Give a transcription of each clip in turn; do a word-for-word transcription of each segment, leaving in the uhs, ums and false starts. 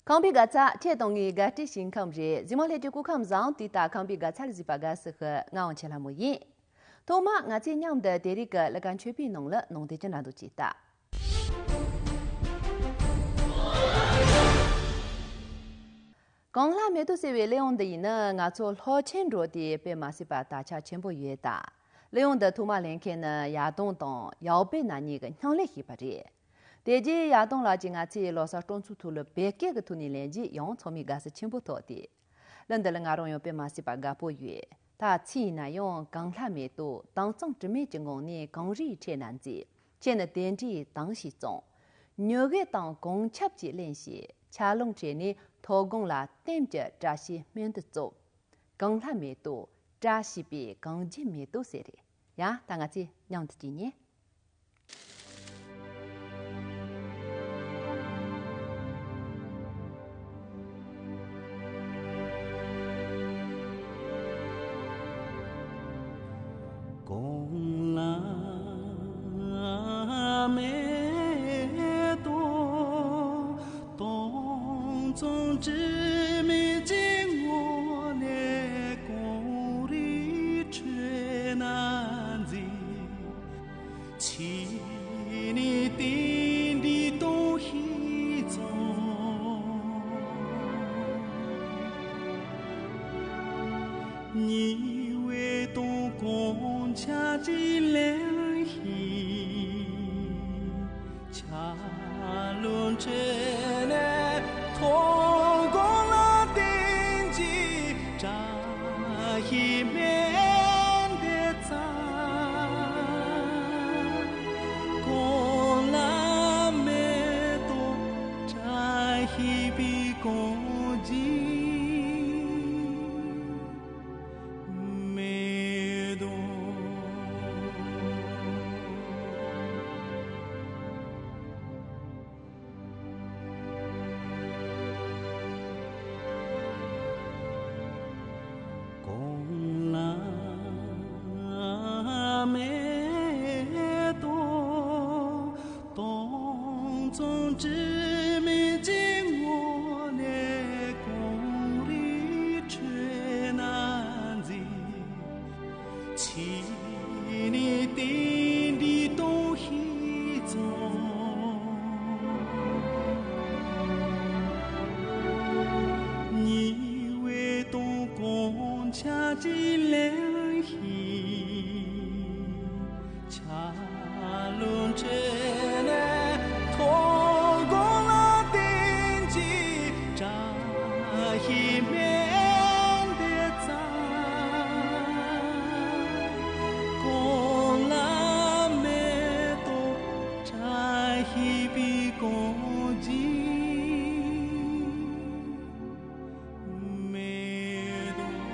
ཁམས་པའི་དགའ་ཚལ་ཁྲེ་ཏོང་ངི་དགའ་སྤྲོའི་ཞིང་ཁམས་རེད། གཟིགས་མོ་ལྷན་རྒྱས་སྐུ་ཁམས་བཟང་། དེ་ལྟར་ཁམས་པའི་དགའ་ཚལ་གཟིགས་པ་དགའ་བསུ་ཞུ། ང་དབང་ཆེན་ལྷ་མོ་ཡིན། ཐོག་མར་ང་ཚོས་མཉམ་དུ་དེ་རིང་གི་ལས་ཀ་མཆོད་པའི་ནང་ལ་ནང་དོན་ཅིག་ན་འདུག་ཅེས་ལྟ། གངས་ལྷ་མེ་ཏོག་ཟེར་བའི་གླེ་དབང་འདི་ཡིན་ན་ང་ཚོ་ལྷོ་ཆེན་འགྲོ་དུས་དཔེ་མ་སྲིད་པ་དར་ཆ་ཆེན་པོ་ཡོད་ད། གླེ་དབང་འདི་ཐོག་མར་ལེན་མཁན་ནི་ཡར་ལྡོང་དང་ཡའོ་པེ་ན་གཉིས་ཀྱིས་མཉམ་ལས་བྱས་པ་རེད། དེ་རྗེས་ཡར་ལྡོང་ལགས་ཀྱིས་ང་ཚོའི་ལོ་གསར་སྤྲོ་ཚོགས་ཐོག་ལ་བོད་སྐད་ཀྱི་ཐོག་ནས་ལེན་རྗེས་ཡང་ཚང་མས་དགའ་བསུ་ཆེན་པོ་ཐོབ་སྟེ། གླུ་འདི་ལ་ང་རང་ཡང་དཔེ་མ་སྲིད་པ་དགའ་པོ་ཡོད། ད་ཚེ་ཡིན་ན་ཡང་གངས་ལྷ་མེ་ཏོག་དྭངས་གཙང་དྲི་མེད་ཀྱི་ངང་ནས་གངས་རིའི་ཁྲོད་ན་མཛེས། ཁྱེད་ནི་དེ་འདྲའི་དྭངས་ཤིང་གཙང་། མྱུ་གུ་དང་གངས་ཆབ་ཀྱིས་བརླན་ཞིང་ཆར་རླུང་ཁྲོད་ནས་མཐོ་སྒང་ལ་ལྟེམ་གྱི་བཀྲ་ཤིས་སྨོན་འདུན་སྩོལ། གངས་ལྷ་མེ་ཏོག་བཀྲ་ཤིས་པའི་གངས་རྒྱན་མེ་ཏོག་ཟེར་རེད། ཡ་ད་ང་ཚོས་མཉམ་དུ་ཅིག་ཉན། གངས་ལྷ་མེ་ཏོག་དྭངས་གཙང་དྲི་མེད་ཀྱི་ངང་ནས་གངས་རིའི་ཁྲོད་ན་མཛེས། ཁྱེད་ནི་དེ་འདྲའི་དྭངས་ཤིང་གཙང་། ཉི་འོད་དང་གངས་ཆབ་ཀྱིས་བརླན་ཞིང་། ཆར་རླུང་ཁྲོད་ནས་མཐོ་སྒང་ལ་ལྟེམ་གྱི་བཀྲ་ཤིས་སྨོན་འདུན་སྩོལ། གངས་ལྷ་མེ་ཏོག་བཀྲ་ཤིས་པའི་གངས་རྒྱན་མེ་ཏོག། གངས་ལྷ་མེ་ཏོག་དྭངས་གཙང་དྲི་མེད་ཀྱི་ངང་ནས་གངས་རིའི་ཁྲོད་ན་མཛེས། ཁྱེད་ནི་དེ་འདྲའི་དྭངས་ཤིང་གཙང་། ཉི་འོད་དང་གངས་ཆབ་ཀྱིས་བརླན་ཞིང་། ཆར་རླུང་ཁྲོད་ནས་མཐོ་སྒང་ལ་ལྟེམ་གྱི་བཀྲ་ཤིས་སྨོན་འདུན་སྩོལ། གངས་ལྷ་མེ་ཏོག་བཀྲ་ཤིས་པའི་གངས་རྒྱན་མེ་ཏོག།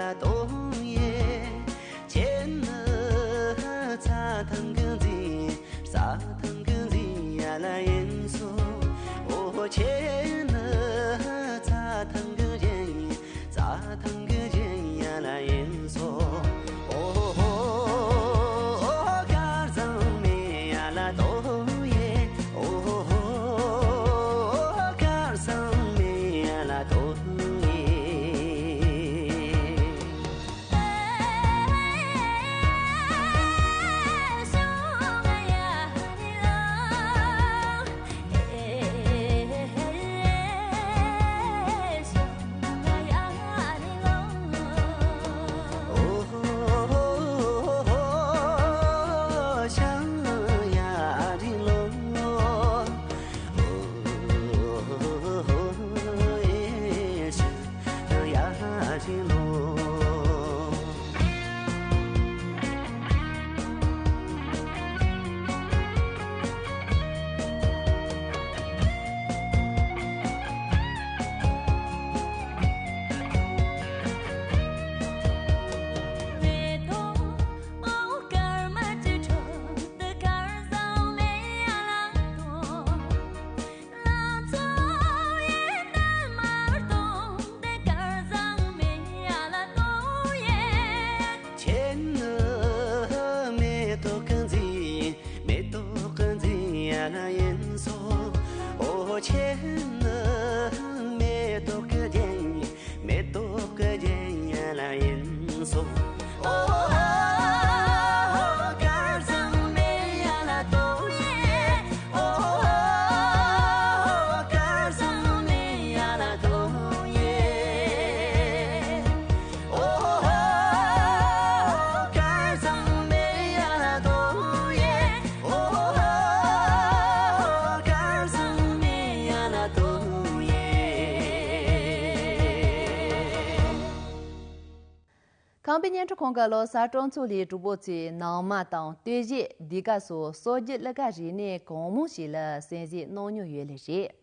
ལ་གཏོང་ཡེ། ཁྱེད་ནི་རྩྭ་ཐང་གི་མཛེས། རྩྭ་ཐང་གི་མཛེས་ཡ་ལ་ཡིན་སོ། འོ་ཁྱེད་ནི་རྩྭ་ཐང་གི་རྒྱན། རྩྭ་ཐང་གི་རྒྱན་ཡ་ལ་ཡིན་སོ། འོ་ཧོ་སྐལ་བཟང་མེ་ཡ་ལ་གཏོང་ཡེ། འོ་ཧོ་སྐལ་བཟང་མེ་ཡ་ལ་གཏོང་ཡེ། ཁྱེད་ནི་མེ་ཏོག་གི་མཛེས། མེ་ཏོག་གི་མཛེས་ཡ་ལ་ཡིན་སོ། འོ་ཁྱེད་ནི་མེ་ཏོག་གི་རྒྱན། མེ་ཏོག་གི་རྒྱན་ཡ་ལ་ཡིན་སོ། འོ་ཧོ་སྐལ་བཟང་མེ་ཡ་ལ་གཏོང་ཡེ། འོ་ཧོ་སྐལ་བཟང་མེ་ཡ་ལ་གཏོང་ཡེ། འོ་ཧོ་སྐལ་བཟང་མེ་ཡ་ལ་གཏོང་ཡེ། འོ་ཧོ་སྐལ་བཟང་མེ་ཡ་ལ་གཏོང་ཡེ། ཁམས་པའི་བརྙན་འཕྲིན་ཁང་གི་ལོ་གསར་སྤྲོ་ཚོགས་ལས་གྲོགས་པོ་ཚོས་ནང་མ་དང་སྟོད་གཞས། ཟློས་གར་སོགས་སྲོལ་རྒྱུན་གླུ་གར་རིག་གནས་གང་མང་ཞིག་ལ་གསན་གཟིགས་གནང་མྱོང་ཡོད་ལེ་རེད།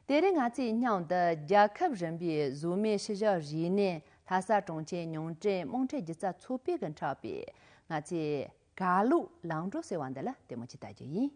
དེ་རིང་ང་ཚོས་མཉམ་དུ་རྒྱལ་ཁབ་རིམ་པའི་གཟུགས་མེད་ཤུལ་བཞག་རིག་གནས་ལྷ་ས་གྲོང་ཁྱེར་ཉུང་འབྲིང་དམངས་ཁྲོད་སྒྱུ་རྩལ་ཚོགས་པས་ཀྱིས་འཁྲབ་པའི་ང་ཚོའི་གར་ལུགས་ལམ་འགྲོ་ཟེར་བ་འདི་ལ་ལྟད་མོ་ཅིག་ལྟ་རྒྱུ་ཡིན།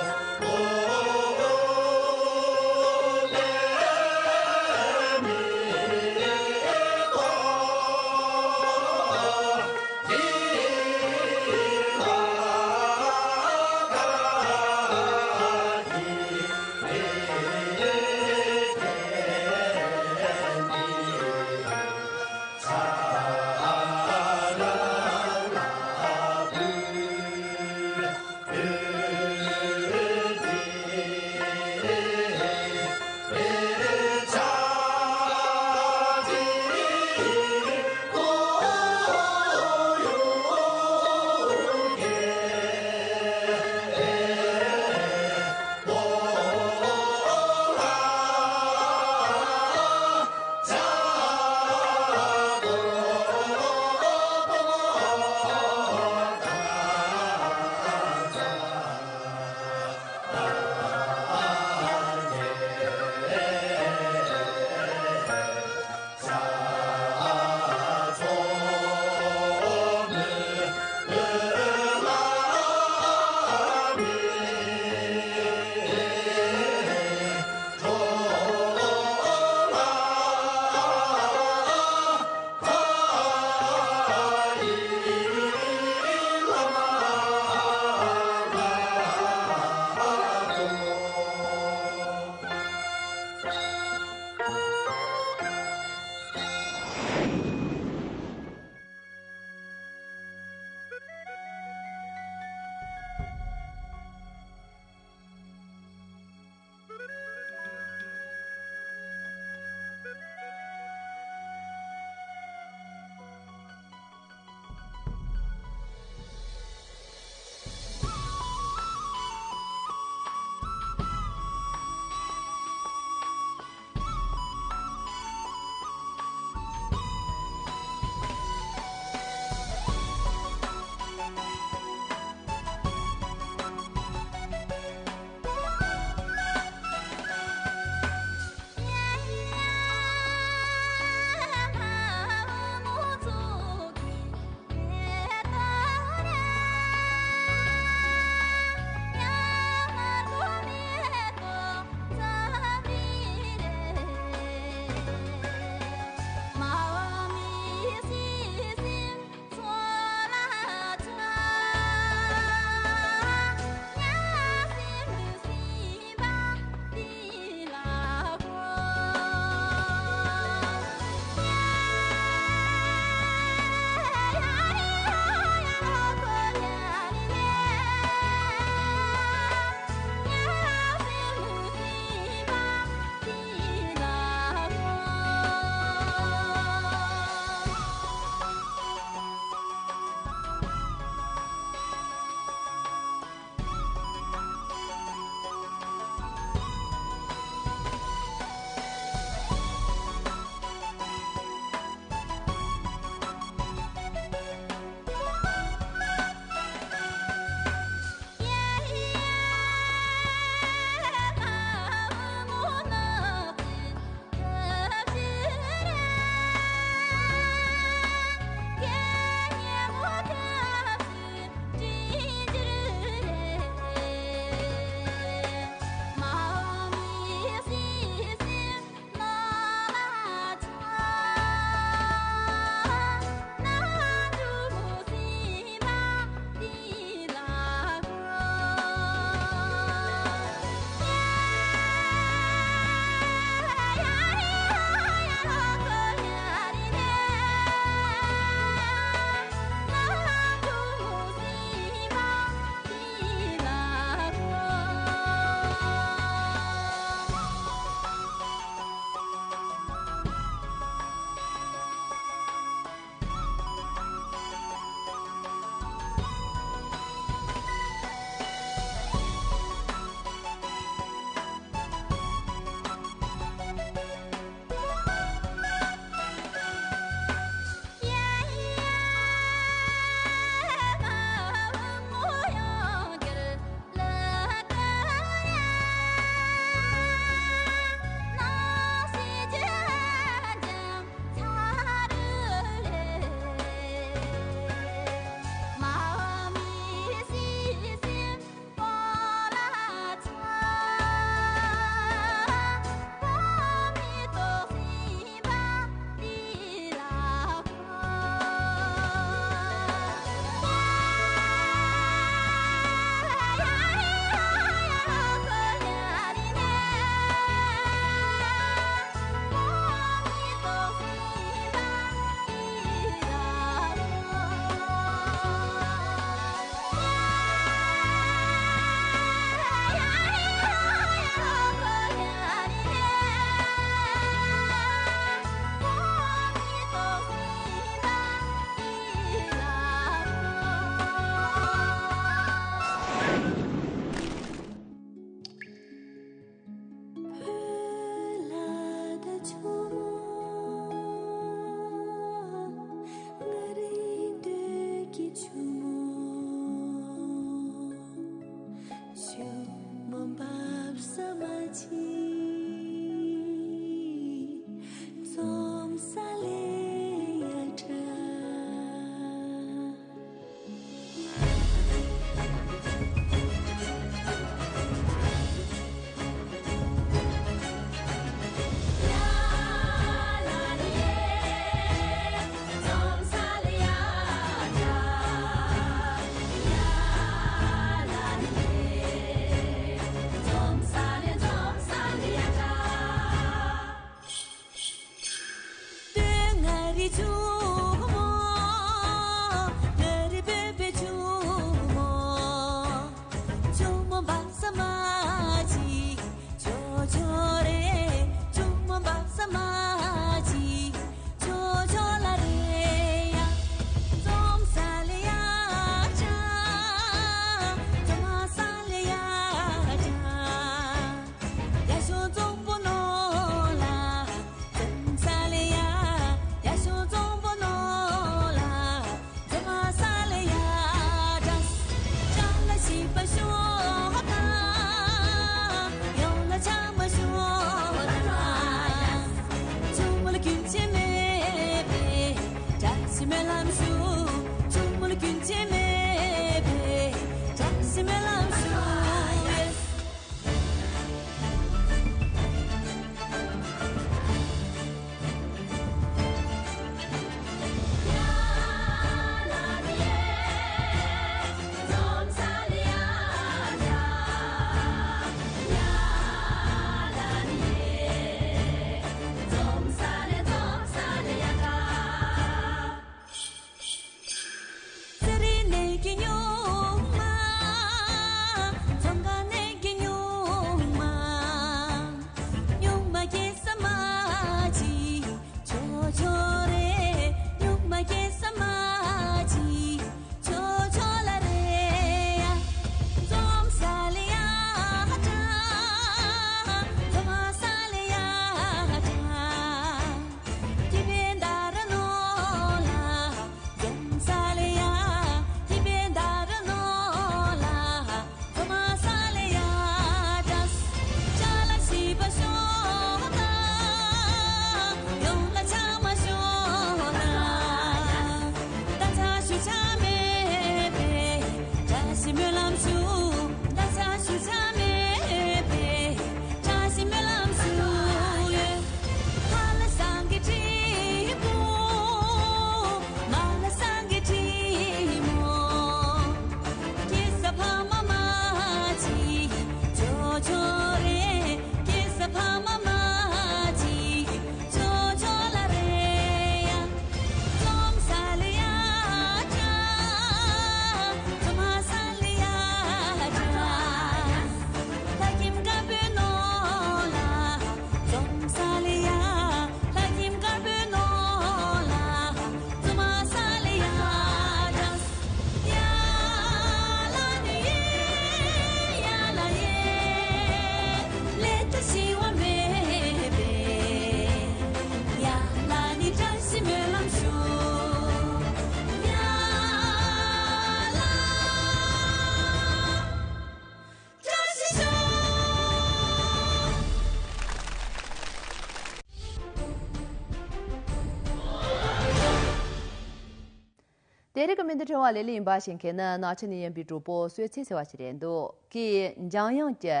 དེ་རིང་གི་སྨོན་འདུན་ཕྲེང་བ་ལེ་ལེ་ཡིན་པ་ཞིག་མཁན་ནི་ནག་ཆུ་ནས་ཡིན་པའི་གྲོགས་པོ་གསོལ་ཚེ་ཟེར་བ་ཞིག་རེད་འདུག་གིས། འཇམ་དབྱངས་ཀྱི་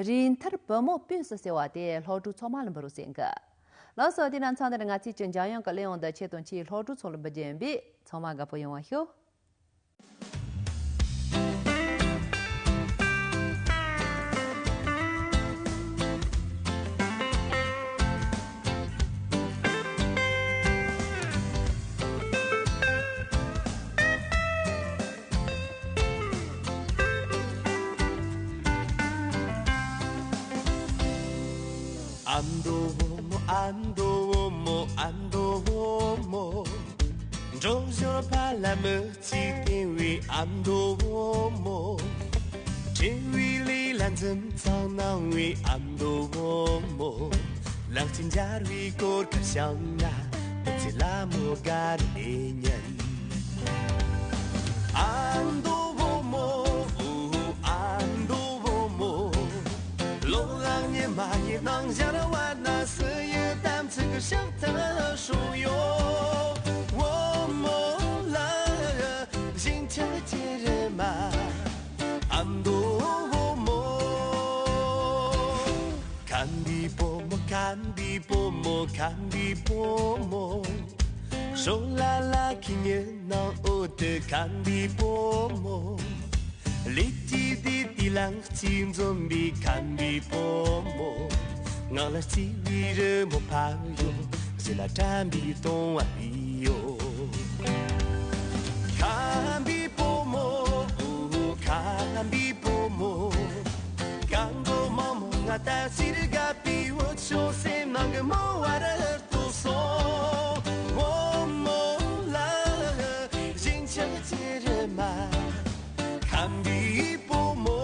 རིང་ཐར་བུ་མོ་སྤུན་གསུམ་ཟེར་བ་དེ་སློབ་ཕྲུག་ཚང་མ་ལ་འབུལ་རོགས་ཟེར་གི། ལགས་སོ། དེ་ན་མཚམས་འདིར་ང་ཚོས་ཀྱི་འཇམ་དབྱངས་ཀྱི་གླུ་དབྱངས་འདི་ཁྱེད་དང་ཁྱེད་སློབ་ཕྲུག་ཚོ་ལ་འབུལ་རྒྱུ་ཡིན་པས། ཚང་མ་དགའ་པོ་ཡོང་བ་ཤོག་ཨ་མདོ་བུ་མོ། ཨ་མདོ་བུ་མོ། ཨ་མདོ་བུ་མོ། འགྲོ་ཞོར་ཕ་ལ་མི་གཅིག་བསྟེན་བའི་ཨ་མདོ་བུ་མོ། བྲེལ་བའི་ལས་ལ་འཛུམ་ཚང་གནང་བའི་ཨ་མདོ་བུ་མོ། ལག་གཅིག་འབྱར་བའི་གོར་ཁ་བཤངས་ན། མི་ཚེ་ལ་མོ་དགའ་རུ་ལེན་ཉན། ཨ་མདོ་བུ་མོ། ཨ་མདོ་བུ་མོ། ལོ་ལྔ་ཉི་མ་ཉི་སྣང་ཞར་བ་ན། སུ་ཡི་དམ་ཚིག་གི་ཕྱག་ཐལ་སྲུང་ཡོད། བུ་མོ་ལ་ཞིང་ཆགས་ཀྱི་རེ་མ། ཨ་མདོ་བུ་མོ། ཁམས་པའི་བུ་མོ། ཁམས་པའི་བུ་མོ། ཁམས་པའི་བུ་མོ། ཞོ་ལ་ལ་ཁི་ཉི་ནང་འོ་དེ་ཁམས་པའི་བུ་མོ། ལི་ཅི་དི་དི་ལང་ཅི་འཛོམས་པའི་ཁམས་པའི་བུ་མོ། ངང་ལ་སྐྱེས་པའི་རི་མོ་ཕབ་ཡོད། ཟི་ལ་དྲན་པའི་སྟོང་བ་ཡོད། ཁམས་པའི་བུ་མོ། ཁམས་པའི་བུ་མོ། གང་གོ་མ་མོ་ང་ད་སིར་དགའ་པའི་འོ་ཆོ་སེམས་ནང་གི་མོ་བ་ར་ཏུ་སོ། བུ་མོ་ལ་ཞིང་ཆགས་ཅི་རེ་མ། ཁམས་པའི་བུ་མོ།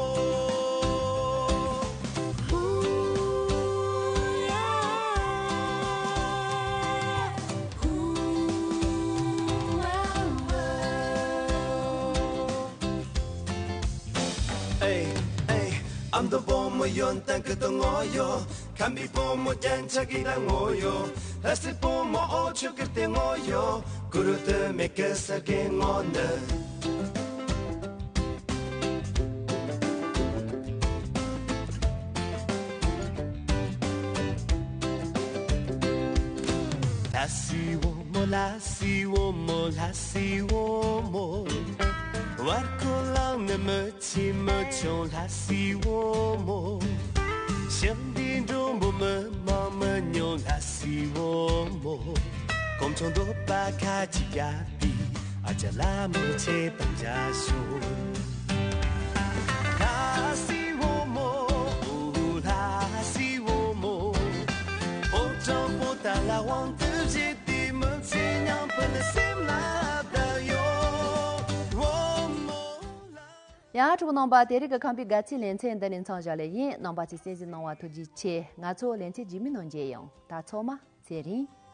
ཨེ་ཨེ། ཨ་མདོ་བུ་མོ་ཡོན་ཏན་གི་དུ་ངོ་ཡོད། ཁམས་པའི་བུ་མོ་རྒྱན་ཆ་གི་དང་ངོ་ཡོད། ལྷ་སའི་བུ་མོ་ཨོ་ཆོས་ཀྱི་སྟེང་ངོ་ཡོད། གུ་རུ་དུ་མེ་ཀི་ས་གེ་ངོ་ནི། ལྷ་སའི་བུ་མོ། ལྷ་སའི་བུ་མོ། ལྷ་སའི་བུ་མོ། བར་ཁོ་ལང་ནི་མི་ཆེ་མི་ཆུང་། ལྷ་སའི་བུ་མོ། ཞིང་འདི་འགྲོ་འབུ་མི་མང་མི་ཉུང་། ལྷ་སའི་བུ་མོ། གོམ་ཆུང་འདོད་པ་ཁ་ཅིག་རྒྱབ་པའི་ཨ་ཅག་ལ་མོ་ཆེ་དང་འཇའ་ཤོག་ལྷ་སའི་བུ་མོ། ལྷ་སའི་བུ་མོ། ཕོ་བྲང་པོ་ཏ་ལ་དབང་དུ་བྱས་ཏེ། མི་ཚེ་མཉམ་སྤུན་སེམས་ལ་བདག་ཡོད། བུ་མོ་ལ། ཡ། གྲོགས་རྣམ་པ། དེ་རིང་གི་ཁམས་པའི་དགའ་ཚལ་ལེ་ཚན་འདི་ནས་མཚམས་བཞག་ལེ་ཡིན། རྣམ་པ་ཚོས་གསན་གཟིགས་གནང་བ་ཐུགས་རྗེ་ཆེ། ང་ཚོ་ལེ་ཚན་རྗེས་མའི་ནང་མཇལ་ཡོང་། ད་ཚང་མ་ཚེ་རིང་།